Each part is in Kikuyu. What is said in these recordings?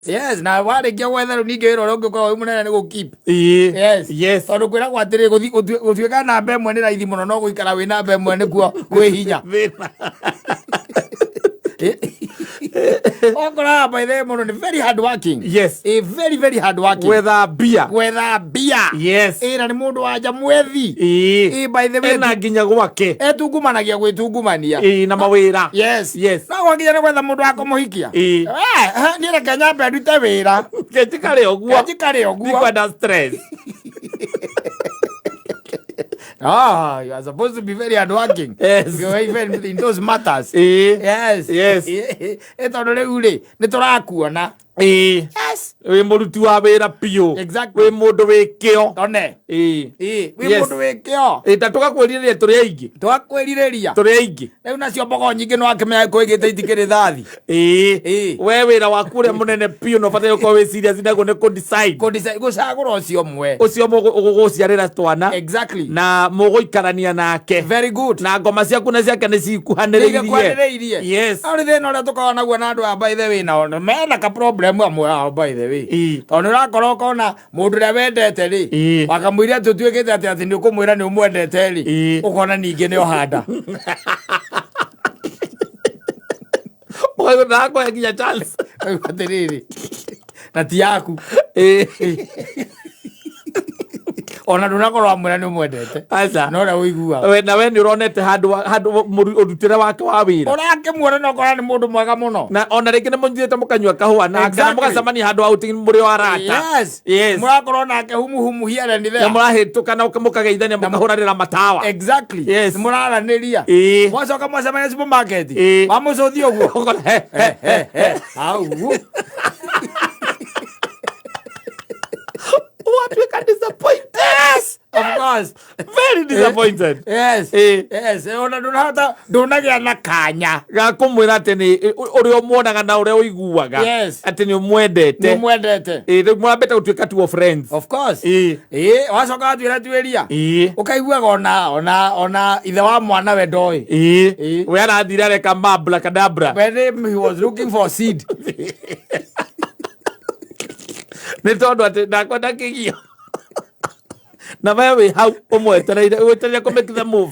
Yes, na warĩkia gwetha rĩu ningĩ wĩra ũrĩa ũngĩ ũkoragwo wĩ mũnene nĩ gũ-keep. Ĩĩ. Yes. Yes. Tondũ kwĩragwo atĩrĩ gũtuĩka namba ĩmwe nĩ raithi mũno no gũikara wĩ namba ĩmwe nĩkuo kwĩ hinya. Thĩna. Okoraga by the way mũndũ nĩ very hard working. Yes. Ĩ very very hard working. Gwetha mbia. Gwetha mbia. Yes. Ĩ na nĩ mũndũ wanja mwethi. Ĩĩ. Ĩ by the way Ena nginya gwake. etungumanagia gwĩtungumania. Ĩĩ na mawĩra. Yes. Yes. No gwakinya nĩ gwetha mũndũ wa kũmũhikia. Ĩĩ. Eh, niĩ reke nyambe ndute wĩra. Kenjikare ũguo. Njikare ũguo. Ndikwenda stress. Ah, you are supposed to be very hardworking. Yes. You are even in those matters. Ĩĩ. Yes. Yes. Ĩ tondũ rĩu rĩ, nĩ tũrakuona. Ĩĩ. Yes. Wĩ mũruti wa wĩra biũ. Exactly. Wĩ mũndũ wĩ kĩo. Tone. Ĩĩ. Ĩ, wĩ Yes. mũndũ wĩ kĩo. Ĩĩ ta tũgakwĩrirĩria tũrĩ aingĩ. Twakwĩrirĩria. Tũrĩ aingĩ. Rĩu nacio mbogo nyingĩ nĩ wakĩmenya kwĩgĩte itikĩrĩ thathi. Ĩĩ. Ĩĩ. We wĩra waku ũrĩa mũnene biũ na ũbataire gũkorwo wĩ serious naguo nĩ kũ decide. Gũcagũra ũcio ũmwe. Ũcio ũgũgũciarĩra twana. Exactly. Na mũgũikarania nake. Very good. Na ngoma ciaku na ciake nĩ cikuhanĩrĩirie. Nĩikuhanĩrĩirie. Yes. No nĩ thĩna ũrĩa tũkoragwo naguo na andũ aya by the way nao mena ka problem amwe ao by the way. Ĩĩ. Tondũ nĩ ũrakora ũkona mũndũ ũrĩa wendete rĩ Ĩĩ. wakamwĩra atĩ ũtuĩkĩte atĩ atĩ nĩ ũkũmwĩra nĩ ũmwendete rĩ Ĩĩ. ũkona ningĩ nĩ ohanda. Ũkaigua ndakũhe nginya chance. Ũkaigua atĩrĩrĩ na ti yaku Ĩĩ. ona ndũnakorwo wamwĩra nĩ ũmwendete Aca. no ũrĩa ũiguaga We na we nĩ ũronete handũ handũ ũrutĩre wake wa wĩra. Ũrakĩmuona na ũkona nĩ mũndũ mwega mũno. Na ona rĩngĩ nĩ mũnyitĩte mũkanyua kahũa nake na Exactly. mũgacemania handũ outing mũrĩ o arata. Yes. Yes. Mũrakorwo nake humu humu here and there. Na mũrahĩtũka na mũkageithania mũkahũranĩra matawa. Exactly. Yes. Nĩ mũraranĩria. Ĩĩ. Mwacoka mwacemania supermarket. Ĩĩ. Wamũcũthi ũguo. Ũkona, he, he, He, he. Hau. Watuĩka disappointed. Yes. Of course. Very disappointed. Yes. Ĩĩ. Yes. Ona ndũnahota ndũnagĩa na kanya. Ga kũmwĩra atĩ nĩ ũrĩa ũmuonaga na ũrĩa ũiguaga. Yes. Atĩ nĩ ũmwendete. Nĩ ũmwendete. Ĩĩ, rĩu mũrambĩte gũtuĩka tu o friends. Of course. Ĩĩ. Ĩĩ, wacoka watuĩra tuĩria. Ĩĩ. Ũkaiguaga ona ithe wa mwana we ndoĩ. Ĩĩ. Ĩĩ. We arathire areka mabla kadabra. When he was looking for seed. Nĩ tondũ atĩ ndakwenda kĩgio. Na we wĩ hau ũmwetereire wetereire kũ make the move.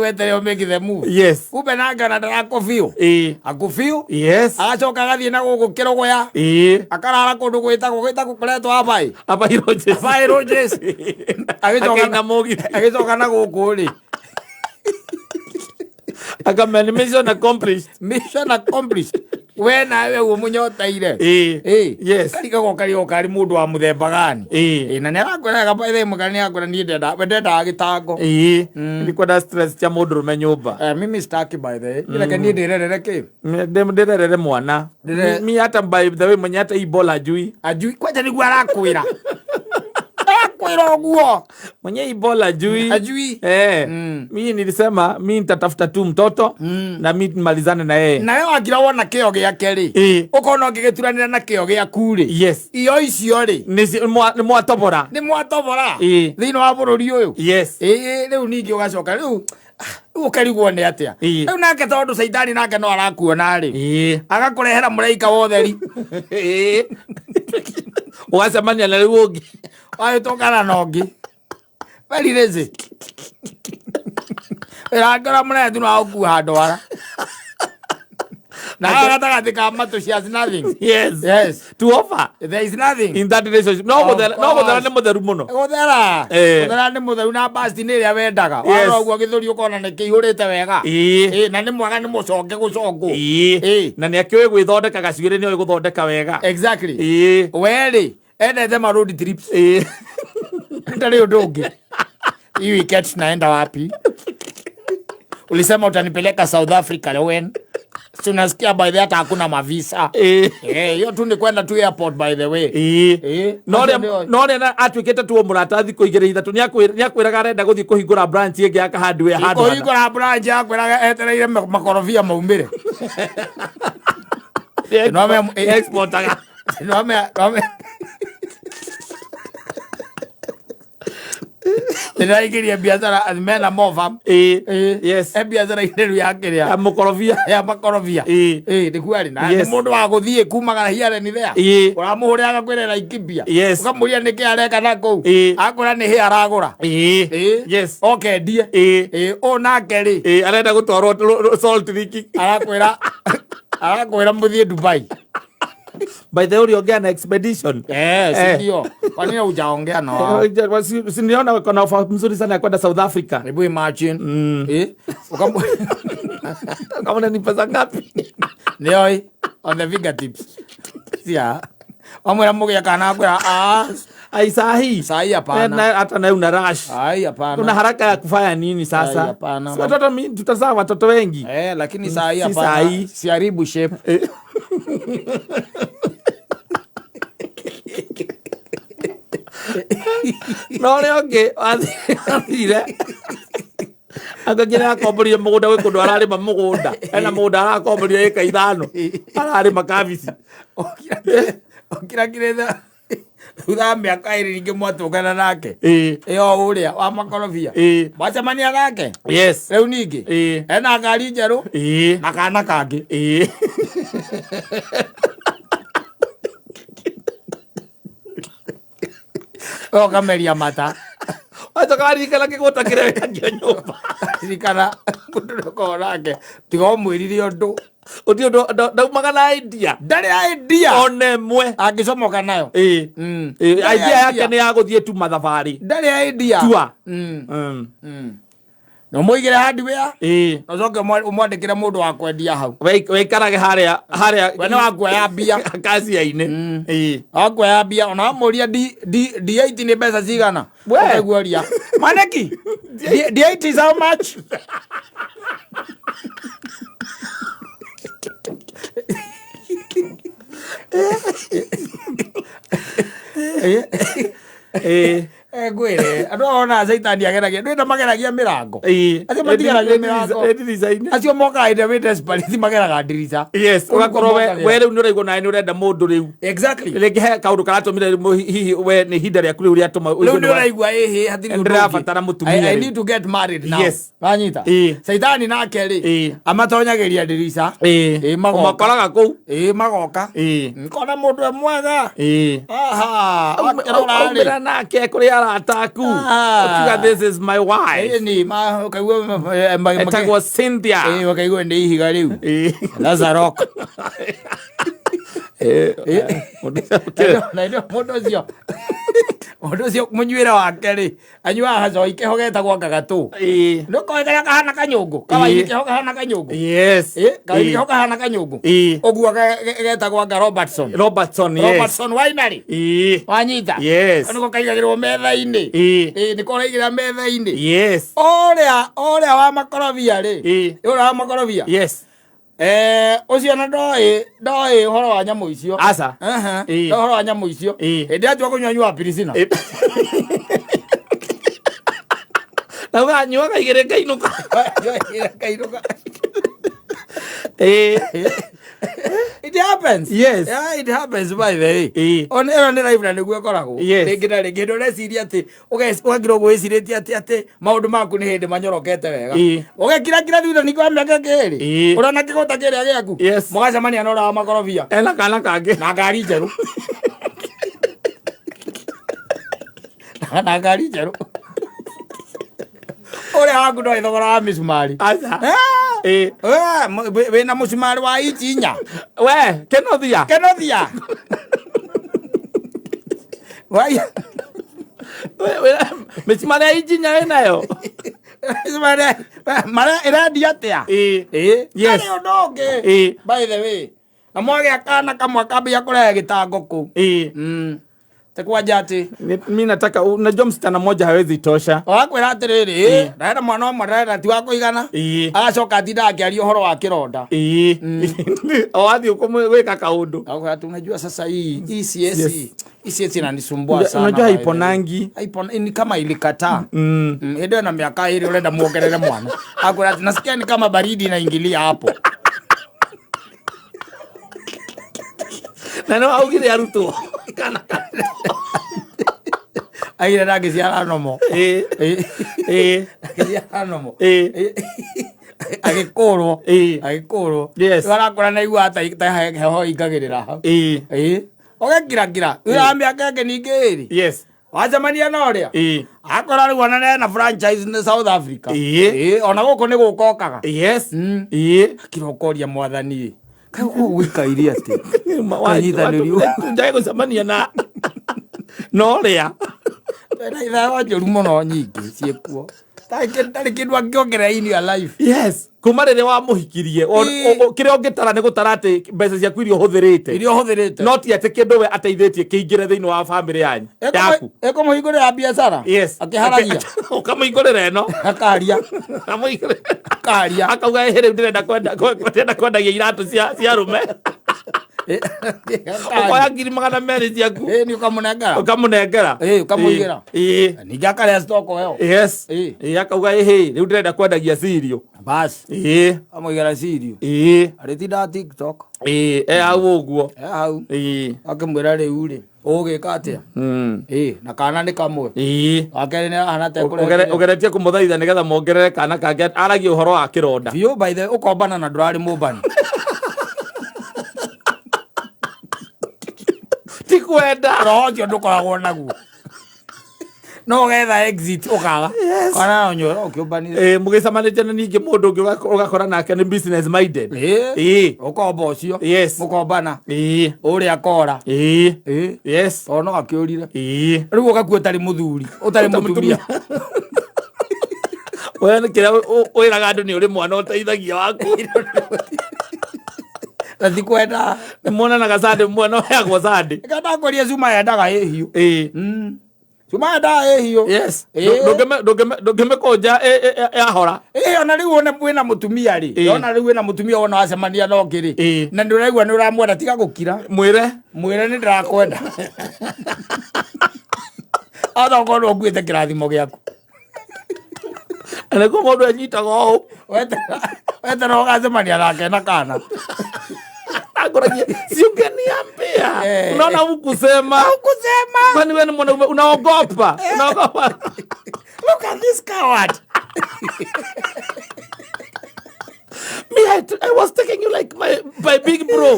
Wetereire make the move. Yes. Kumbe nake ona ndarakũbiũ. Ĩĩ. Akũbiũ. Yes. Agacoka agathiĩ na gũkũ kĩrũgũya. Ĩĩ. Akarara kũndũ gwĩtagwo kũretwo Abai. Abai Rogers. Abai Rogers. Akĩina mũgithi. Agĩcoka na gũkũ rĩ. Akamenya mission accomplished. Mission accomplished. We nawe ũguo mũnyoteire. Ĩĩ. Ĩĩ. Yes. Karigagwo karigagwo karĩ mũndũ wa mũthemba gani. Ĩĩ. Ĩĩ, na nĩ arakwĩra by the way mũkana nĩ arakwĩra niĩ ndenda we ndendaga gĩtango. Ĩĩ. Ndikwenda stress cia mũndũrũme nyũmba. Eh, mimi sitaki by the way. Reke niĩ ndĩrerere kĩ. Ndĩrerere mwana. Mi hata by the way mwenye hata hii ball ajui. Ajui kwanja nĩguo arakwĩra. Arakwĩra ũguo. Mwenye hii ball ajui. Ajui. Eh. Mi nilisema mi nitatafuta tu mtoto na mi nimalizane na yeye. Nawe wakira wona kĩo gĩake rĩ. Ĩĩ. Ũkona ũngĩgĩturanĩra na kĩo gĩaku rĩ. Yes. Iyo icio rĩ. Nĩ mwatobora. Nĩ mwatobora. Ĩĩ. Thĩinĩ wa bũrũri ũyũ. Yes. Ĩĩ rĩu ningĩ ũgacoka rĩu rĩu ũkarigwo nĩ atĩa. Ĩĩ. Rĩu nake tondũ caitani nake no arakuona rĩ. Ĩĩ. Agakũrehera mũraika wa ũtheri. Ĩĩ. Ũgacemania na rĩu ũngĩ. Wahĩtũkana na ũngĩ. Very lazy. Wĩra mũnene tu no agũkua ndwara. Na gatagatĩ ka matũ she has nothing. Yes. Yes. To offer. There is nothing. In that relationship. No Of gũthera no gũthera course. nĩ mũtheru mũno. Gũthera. Eh. Gũthera nĩ mũtheru na basti nĩ ĩrĩa wendaga. Yes. Warora ũguo gĩthũri ũkona nĩ kĩihũrĩte wega. Ĩĩ. Ĩĩ, na nĩ mwega nĩ mũconge gũcongwo. Ĩĩ. Ĩĩ. Na nĩ akĩũĩ gwĩthondeka gacuĩrĩ nĩ oĩ gũthondeka wega. Exactly. Ĩĩ. We rĩ, endete ma road trips. Ĩĩ. Ndarĩ ũndũ ũngĩ. Hii weekend tunaenda wapi? Ulisema utanipeleka South Africa when? Si unasikia by the hata hakuna mavisa. Ĩĩ. Eh, hiyo tu ni kwenda tu airport by the way. Ĩĩ. Ĩĩ. No Macio ũrĩa nĩo- no ũrĩa atuĩkĩte tu o mũrata thikũ igĩrĩ ithatũ nĩakwĩraga arenda gũthiĩ kũhingũra branch ĩngĩ ya kahardware handũ hana. Kũhingũra branch akwĩraga etereire makorobia maumĩre. No Exportaga. No Ndĩraingĩria biacara mena mova. Ĩĩ. Yes. E biacara inĩ rĩu ya kĩrĩa. Ya mũkorobia. Ya makorobia. Ĩĩ. Ĩĩ nĩkuo arĩ. Na nĩ Yes. mũndũ wa gũthiĩ kumaga here and there. Ĩĩ. Ũramũhũrĩra agakwĩra Laikipia. Yes. Ũkamũria nĩkĩ areka na kũu. Ĩĩ. Akwĩra nĩ hĩa aragũra. Ĩĩ. Ĩĩ. Yes. Okendie. Ĩĩ. Ĩĩ ũyũ nake rĩ. Ĩĩ arenda gũtwarwo Salt Lake. Arakwĩra arakwĩra mũthiĩ Dubai. By the way uliongea na expedition. Eh, si Eh. ndio. Kwa nini hujaongea na wao? Si niliona wako na ofa mzuri sana ya kwenda South Africa. Hebu imagine. Eh? Ukamu Kama ni pesa ngapi? Nĩoĩ on the fingertips. Cia. Wamwĩra mũgĩe kana akwĩra ah, Ai sahi. Sahi hapana. Hata nawe una rush. Ai hapana. Una haraka ya kufanya nini sasa? Ai, hapana. Si watoto tutazaa watoto wengi. Eh, lakini saa hii Si hapana. saa hii. Siharibu shape. Na ũrĩa ũngĩ wathire angĩngĩ nĩakomborire mũgũnda gwĩ kũndũ ararĩma mũgũnda ena mũgũnda arakomborire ĩka 5 ararĩma kabici. Ũkirakirĩte thutha wa mĩaka 2 ningĩ mwatũngana nake. Ĩĩ. Ĩyo ũrĩa wa makorobia. Ĩĩ. Mwacemania nake. Yes. Rĩu ningĩ. Ĩĩ. Ena ngari njerũ. Ĩĩ. Na kana kangĩ. Ĩĩ. We ũkameria mata. Wacoka waririkana kĩgũta kĩrĩa wĩnakĩo nyũmba. Ririkana mũndũ ũrĩa ũkoragwo nake tiga ũmwĩrire ũndũ. Ũndũ ũndũ ndaumaga na idea. Ndarĩ idea. Ona ĩmwe. Angĩcomoka nayo. Ĩĩ. Ĩĩ, Ndarĩ idea yake idea. nĩ ya gũthiĩ tu mathabarĩ. Ndarĩ idea. Tua. Na ũmũigĩre hardware. Ĩĩ. Na ũcoke ũmwandĩkĩre mũndũ wa kwendia hau. Wĩikarage harĩa harĩa We nĩ wakuoya mbia. kacia-inĩ. Ĩĩ. Wakuoya mbia ona wamũria D8 nĩ mbeca cigana. We. Ũkaiguaria. Maneki. D8 is how much? Ĩĩ. Ngwĩre andũ aya wonaga caitani ageragia ndwĩna mageragia mĩrango. Ĩĩ. Acio matigeragia mĩrango. Ĩ ndirica-inĩ. Acio mokaga hĩndĩ ĩrĩa wĩ desperate mageraga ndirica. Yes, Kũu nĩkuo ũgakorwo mokagĩra. we rĩu nĩ ũraigua nawe nĩ ũrenda mũndũ rĩu. Exactly. Rĩngĩ he kaũndũ karatũmire rĩu hihi we nĩ ihinda rĩaku rĩu rĩatũma Rĩu ũigue nĩ nĩ wa- ũraigua ĩhĩ hatirĩ ũndũ ũngĩ. Ndĩrabatara mũtumia I rĩu. need to get married now. Yes. Wanyita? Ĩĩ. Caitani nake rĩ Ĩĩ. amatonyagĩria ndirica. Ĩĩ. Ĩĩ, magoka. Ũmakoraga kũu. Ĩĩ magoka. Ĩĩ. Ngona mũndũ e mwega. Ĩĩ. Aha, wakĩrora rĩ. Aumĩra nake kũrĩ arata aku. Ah. Ũkiuga this is my wife. Ĩni, ũkaigua Etagwo Cynthia. Ĩĩ, ũkaigua nĩ ihiga rĩu. Ĩĩ. That's a rock. Ĩĩ. Mũndũ ũcio- Na ndio mũndũ ũcio mũndũ ũcio mũnyuĩre wake rĩ anyuaga gacohi keho getagwo gagatũ. Ĩĩ. Nĩ ũkoĩ karĩa kahana kanyũngũ kawaini keho kahana kanyũngũ. Yes. Ĩĩ, kawaini Ĩĩ. keho kahana kanyũngũ. Ĩĩ. Ũguo getagwo anga Robertson. Robertson, yes. Robertson Winery. Ĩĩ. Wanyita? Yes. Nĩko kaigagĩrwo metha-inĩ. Ĩĩ. Ĩĩ, nĩko ũraigĩrĩra metha-inĩ. Yes. Ũrĩa ũrĩa wa makorobia rĩ. Ĩĩ. Ũrĩa wa makorobia. Yes. Ũcio na ndoĩ ũhoro wa nyamũ icio. Aca. Aha. Ĩĩ. Ndoĩ ũhoro wa nyamũ icio. Ĩĩ. Hĩndĩ atua kũnyua nyuaga pirisina. Ĩĩ. Na ũganyuaga igĩrĩ ngainũka. Kainũka. Ĩĩ. It happens. Yes. Yeah, it happens by the way. Ĩĩ. Ona ĩno nĩ life na nĩguo ĩkoragwo. Yes. Rĩngĩ na rĩngĩ hĩndĩ ũreciria atĩ ũgakira ũguo wĩcirĩtie atĩ maũndũ maku nĩ hĩndĩ manyorokete wega. Ĩĩ. Ũgekirakira thutha ningĩ wa mĩaka ĩngĩ ĩrĩ. Ĩĩ. Ũrona kĩgũta kĩrĩa gĩaku. Yes. Mũgacemania na ũrĩa wa makorobia. Ena kana kangĩ. Na ngari njerũ. Na ngari njerũ. Ũrĩa waku ndoĩ thogora wa mĩcumarĩ. Aca. Eh. Ĩĩ. Wĩna mũcumarĩ wa inchi 4. We, Kenothia. Kenothia. Wai. Mĩcumarĩ ya inchi 4 wĩnayo. Mĩcumarĩ mara ĩrendio atĩa? Ĩĩ. Ĩĩ. Yes. Ndarĩ ũndũ ũngĩ. Ĩĩ. By the way. Na mwagĩa kana kamwe kambia kũrehe gĩtango kũu. Ĩĩ. Te kwanja atĩ. Mi nataka unajua msichana mmoja hawezi tosha. Wakwĩra atĩrĩrĩ, ndarenda mwana ũmwe ndarenda ti wa kũigana. Ĩĩ. Agacoka atinda akĩaria ũhoro wa kĩronda. Ĩĩ. O wathiĩ gwĩka kaũndũ. Akakwĩra atĩ unajua sasa hii CS hii CS inanisumbua sana. Unajua by the way. haiponangi. Haipona ni kama ilikataa. Hĩndĩ ĩyo na mĩaka 2 ũrenda muongerere mwana. Akwĩra atĩ nasikia ni kama baridi inaingilia hapo. Na no augire arutwo. Kana Aigire ndangĩciara nomo. Ĩĩ. Ĩĩ. Ĩĩ. Ndangĩciara nomo. Ĩĩ. Agĩkũrwo. Ĩĩ. Agĩkũrwo. Yes. Rĩu arakũra na igua ta heho ingagĩrĩra hau. Ĩĩ. Ĩĩ. Ũgakiragira. Thutha wa mĩaka ĩngĩ ningĩ ĩrĩ. Yes. Wacemania na ũrĩa. Ĩĩ. Akora rĩu ona ena franchise nĩ South Africa. Ĩĩ. Ĩĩ, ona gũkũ nĩ gũka okaga. Yes. Mm. Ĩĩ. Akira ũkoria mwathani. Kaĩ gũkũ gũikaire atĩ. Kanyitanĩrio. Njage gũcemania na na ũrĩa. Wena ithawa njũru mũno nyingĩ ciĩkuo. Ndarĩ kĩndũ angĩongerera in your life. Yes. Kuma rĩrĩa wamũhikirie Ĩĩ. kĩrĩa ũngĩtara nĩ gũtara atĩ mbeca ciaku iria ũhũthĩrĩte. Iria ũhũthĩrĩte. No ti atĩ kĩndũ we ateithĩtie kĩingĩre thĩinĩ wa bamĩrĩ yanyu yaku. Ĩkũmũhingũrĩra biacara. Yes. Akĩharagia. Ũkamũhingũrĩra ĩno. Akaria. Kamũhingũrĩra. Akaria. Akauga ĩhĩ rĩu ndĩrenda kwenda ndĩrenda kwendagia iratũ cia arũme. Ũkoya 200,000 ciaku. Ĩĩ nĩ ũkamũnengera. Ũkamũnengera. Ĩĩ, ũkamũigĩra. Ĩĩ. Ningĩ akarĩa stock ĩyo. Yes. Ĩĩ. Ĩĩ akauga ĩhĩ rĩu ndĩrenda kwendagia cirio. Bas. Ĩĩ. Amũigĩra cirio. Ĩĩ. Arĩtindaga TikTok. Ĩĩ e hau ũguo. E hau. Ĩĩ. Akĩmwĩra rĩu rĩ, ũgũgĩka atĩa? Ĩĩ, na kana nĩ kamwe. Ĩĩ. Wakerĩ nĩ ahana ta Ũgeretie kũmũthaitha nĩgetha mongerere kana kangĩ aragia ũhoro wa kĩronda. Biũ by the way, ũkombana na ndũrarĩ mũmbani. Ti kwenda. Roho ũcio ndũkoragwo naguo. No ũgetha exit ũkaga. Yes. Kana no nyũra ũkĩũmbanire. Ĩĩ mũgĩcemanĩtie na ningĩ mũndũ ũngĩ ũgakora nake nĩ business minded. Ĩĩ. Ĩĩ. Ũkomba ũcio. Yes. Mũkombana. Ĩĩ. Ũrĩa akora. Ĩĩ. Ĩĩ. Yes. Tondũ no akĩũrire. Ĩĩ. Rĩu ũgakua ũtarĩ mũthuri, ũtarĩ mũtumia. We nĩ kĩrĩa wĩraga andũ nĩ ũrĩ mwana ũteithagia waku. Na ti kwenda. Nĩ muonanaga Sunday mwana ũheagwo Sunday. Reke ndakũrie cuma yendaga ĩhiũ. Ĩĩ. Cuma yendaga ĩhiũ. Yes. Ĩĩ. Ndũngĩmĩkũnja yahora. Ĩĩ ona rĩu one wĩna mũtumia rĩ. Ĩĩ. Ona rĩu wĩna mũtumia wona wacemania na ũngĩ rĩ. Ĩĩ. Na nĩ ũraigua nĩ ũramwenda tiga gũkira. Mwĩre. Mwĩre nĩ ndĩrakwenda. Otokorwo ũkuĩte kĩrathimo gĩaku. Na nĩguo mũndũ anyitaga ũũ. Wetera ũgacemania nake na kana. Akoragia, si ungeniambia. Eh. Unaona hukusema. Hukusema. Kwani wewe ni mwanaume unaogopa? Unaogopa. Look at this coward. Me, I was taking you like my big bro,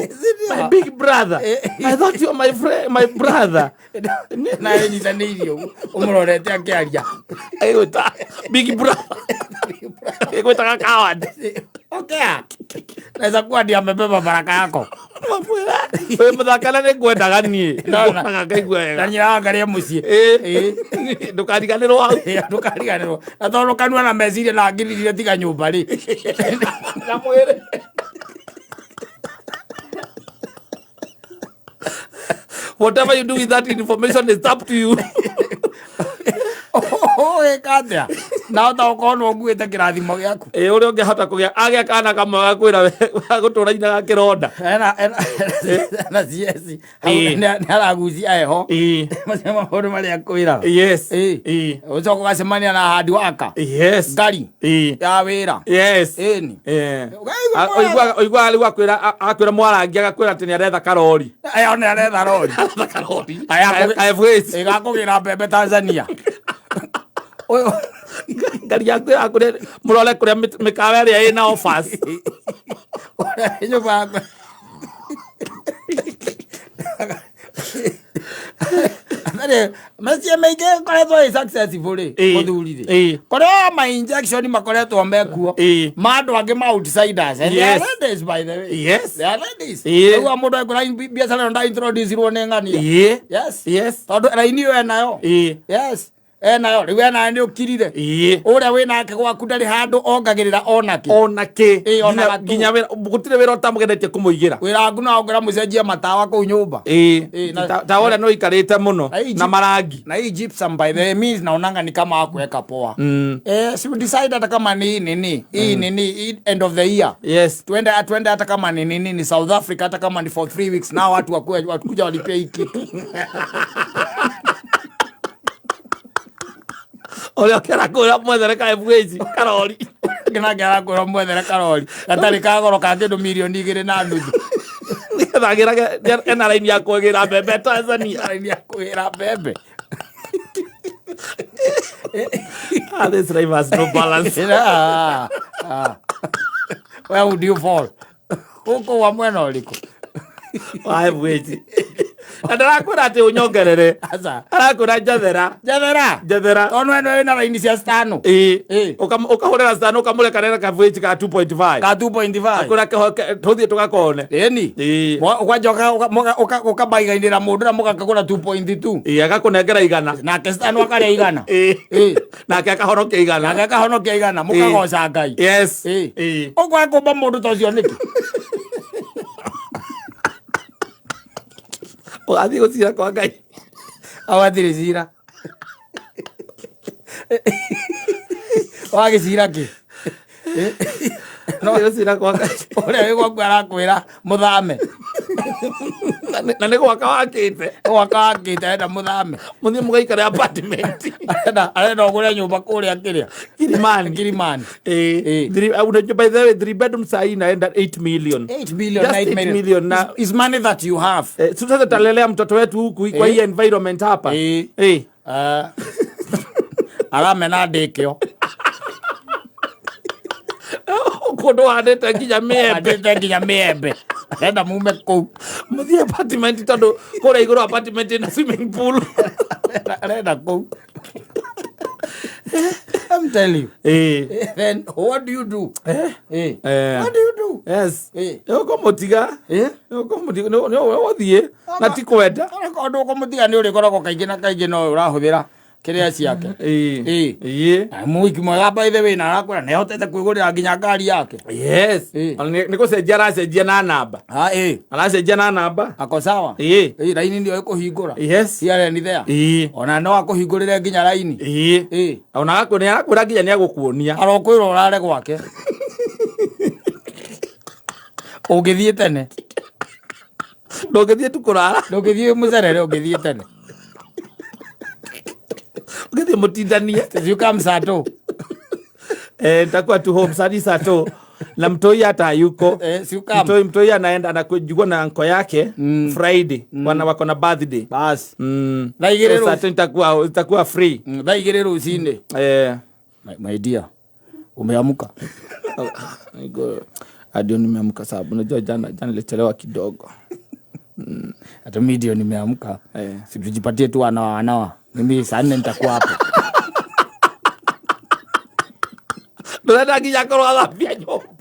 my big brother. I thought you were my friend, my brother. Na ĩnyitanĩirie ũguo ũmũrorete akĩaria. Agĩgwĩta big brother. Agĩgwĩtaga coward. Okay. Naweza kuwa ndiye amebeba baraka yako. Mamwĩra, wĩ mũthaka na nĩngwendaga niĩ. Ndona. Ngwonaga ngaigua Na wega. nyina wangaria mũciĩ. Ĩĩ. Ndũkariganĩrwo hau. Ndũkariganĩrwo. Na tondũ kanua na meciria na ngiriririe tiga nyũmba rĩ. Na mwĩrĩ. Whatever you do with that information is up to you. Ũgĩka atĩa? Na ota ũkorwo nĩ ũkuĩte kĩrathimo gĩaku. Ĩĩ ũrĩa ũngĩhota kũgĩa agĩa kana kamwe gakwĩra gũtũra nyina gakĩronda. Ena CS. Hau Ĩĩ. nĩ aragucia heho. Ĩĩ. Macio maũndũ marĩa akwĩraga. Yes. Ĩĩ. Ĩĩ. Ũcoka ũgacemania na handi waka. Yes. Ngari Ĩĩ. ya wĩra. Yes. Ĩni. Eh. Ũkaigua Ũiguaga rĩu akwĩra mwarangi agakwĩra atĩ nĩ aretha karori. Aya nĩ aretha rori. Aretha karori. Aya, Ka FH. Ĩgakũgĩra mbembe Tanzania. Ũyũ Ngari yaku ĩrakũrĩa mũrore kũrĩa mĩkawa ĩrĩa ĩna offers. ũrĩa nyũmba yakwa. Atarĩ mĩciĩ mĩingĩ ĩkoretwo ĩ successful rĩ Ĩĩ. mũthuri rĩ Ĩĩ. kũrĩa ma injection makoretwo mekuo Ĩĩ. ma andũ angĩ ma outsiders and they are Yes. ladies by the way. Yes. They are ladies. Ĩĩ. Rĩu mũndũ ekũra biacara ĩno nda introduce-irwo nĩ ng'ania. Ĩĩ. Yes. Yes. Tondũ raini ĩyo enayo. Ĩĩ. Yes. Enayo rĩu enayo nĩ ũkirire. Ĩĩ. Ũrĩa wĩ nake gwaku ndarĩ handũ ongagĩrĩra onakĩ. Ona kĩ. Ĩĩ, ona Nginya- gatũ. Nginya wĩra gũtirĩ wĩra ũtamũgenetie kũmũigĩra. Wĩra waku no ongera mũcenjie matawa kũu nyũmba. Ĩĩ. Ĩĩ, na- Ta ũrĩa nĩ ũikarĩte mũno Na hii na marangi. Na hii gypsum by the way means naonanga ni kama hakuweka poa. Si decide hata kama ni nini. Hii nini hii end of the year. Yes. Twende hata kama ni nini ni South Africa hata kama ni for 3 weeks na watu wakuja walipia hii kitu. Ũrĩa ũkĩra kwĩra mwethere ka FH karori. Nginake arakwĩra mwethere karori gatarĩ ka goro ka kĩndũ mirioni 2.5. Nĩgetha agĩrage ena raini ya kwĩgĩra mbembe Tanzania. Raini ya kwĩgĩra mbembe. Ah, this life has no balance. Ah, ah. Where would you fall? Ũkũgwa mwena ũrĩkũ? Wa FH. Na ndarakwĩra atĩ ũnyongerere. Aca. Arakwĩra njathera. Njethera. Njethera. Tondũ we nĩwe wĩna raini cia stano. Ĩĩ. Ĩĩ. Ũkahũrĩra stano ũkamũrekanĩra ka FH ka 2.5. Ka 2.5. Akwĩra tũthiĩ tũgakone. Ĩni. Ĩĩ. Kwanja ũkabaigainĩra mũndũ na mũgakagũra 2.2. Ĩĩ, agakũnengera igana. Nake stano akarĩa igana. Ĩĩ. Ĩĩ. Nake akahonokia igana. Nake akahonokia igana mũkagoca Ngai. Yes. Ĩĩ. Ĩĩ. Ũkwaga kũmba mũndũ ta ũcio nĩkĩ? Ũgathiĩ gũcira kwa Ngai. Awathirĩ cira. Wagĩcira kĩ? No gũcira kwa Ngai. Ũrĩa wĩ gwaku arakwĩra mũthame. Na nĩ gwaka wakĩte. Gwaka wakĩte arenda mũthame. Mũthiĩ mũgaikare apartment. Arenda ũgũre nyũmba kũrĩa kĩrĩa. Kilimani. Kilimani. Eh, unajua by the way, three bedroom saa hii inaenda 8 million. 8 million, Just 9 8 million. million na Is money that you have. Eh, sasa tutalelea mtoto wetu huku kwa hii environment hapa. Eh. Eh. Aramena ndĩkĩo. Kũndũ handĩte nginya mĩembe. Andĩte nginya mĩembe. Arenda mume kũu. Mũthiĩ apartment tondũ kũrĩa igũrũ apartment ĩna swimming pool. Arenda kũu. I'm telling you. Eh. Then what do you do? Eh. Eh. Eh. What do you do? Yes. Eh. Nĩũkũmũtiga. Eh? Nĩũkũmũtiga. Nĩũgũthiĩ na ti kwenda. Onakorwo ndũkũmũtiga nĩ ũrĩkoragwo kaingĩ na kaingĩ no ũrahũthĩra kĩrĩa ciake. Eh. Eh. Ĩĩ. Na mũhiki mwega by the way na arakwĩra nĩahotete kwĩgũrĩra nginya ngari yake. Yes. Eh. Ona nĩ gũcenjia aracenjia na namba. Ah, eh. Aracenjia na namba. Ako sawa. Ĩĩ. Eh, raini ndio ĩkũhingũra. Yes. Here and there. Ĩĩ. Ona no akũhingũrĩre nginya raini. Ĩĩ. Eh. Ona nĩ arakwĩra nginya nĩ agũkuonia. Arokwĩra ũrare gwake. Ũngĩthiĩ tene. Ndũngĩthiĩ tu kũrara. Ndũngĩthiĩ mũcerere ũngĩthiĩ tene. Ũngĩthiĩ mũtindanie. You come saa two. Eh, nitakuwa tu home saa saa tu na mtoi hata hayuko. Eh, si ukam. Mtoi anaenda anakujua na anko yake Friday. Wana wako na birthday. Bas. Mm. Thaa igĩrĩ So, saa tu nitakuwa free. Thaa igĩrĩ rũcinĩ. Eh. My dear, umeamka? Ndio nimeamka sababu unajua jana nilichelewa kidogo. Hata mimi ndio nimeamka. Eh. Si tujipatie tu anawa anawa. Mimi saa nne nitakuwa hapo. Ndũrenda nginya korwo athambia nyũmba.